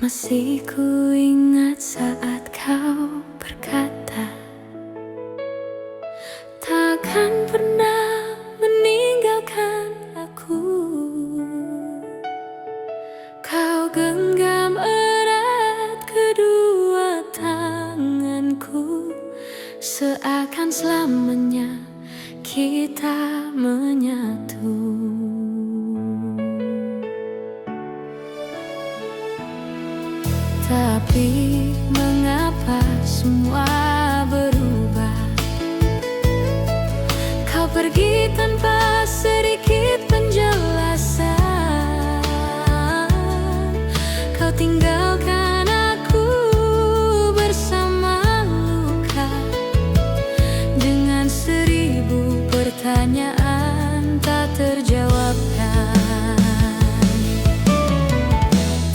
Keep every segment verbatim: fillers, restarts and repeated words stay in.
Masih ku ingat saat kau berkata, "Takkan pernah meninggalkan aku." Kau genggam erat kedua tanganku, seakan selamanya kita menyatu. Tapi mengapa semua berubah? Kau pergi tanpa sedikit penjelasan. Kau tinggalkan aku bersama luka, dengan seribu pertanyaan tak terjawabkan.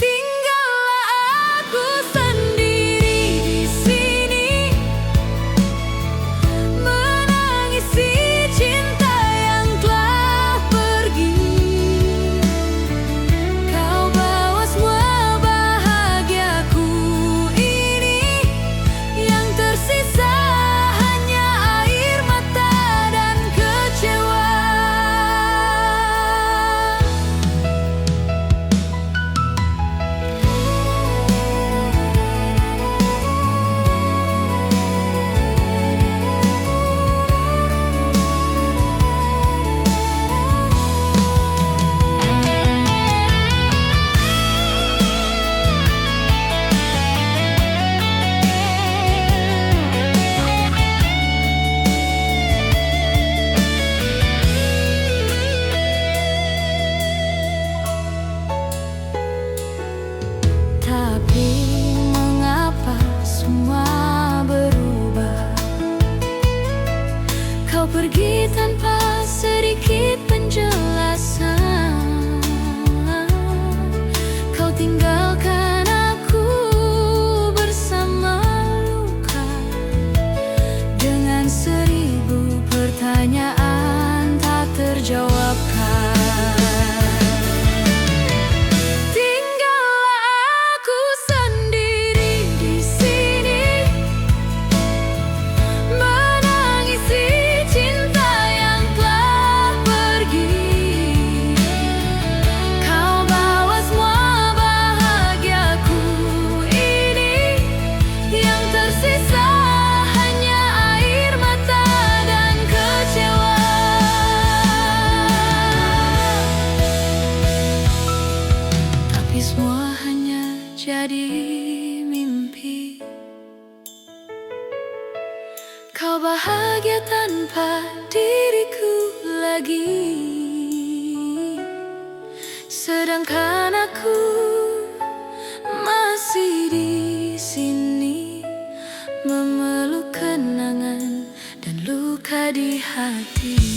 Tinggallah aku sendiri di sini, menangisi cinta yang telah pergi. Kau bawa semua bahagiaku ini, yang tersisa hanya air mata dan kecewa. Tapi mengapa semua berubah? Kau pergi tanpa sedikit penjelasan. Kau tinggalkan aku bersama luka, dengan seribu pertanyaan tak terjawabkan. Tinggallah aku sendiri di sini, menangisi cinta yang telah pergi. Kau bawa semua bahagiaku ini, yang tersisa hanya air mata dan kecewa. Tapi semua hanya jadi mimpi. Kau bahagia tanpa diriku lagi, sedangkan aku masih di sini, memeluk kenangan dan luka di hati.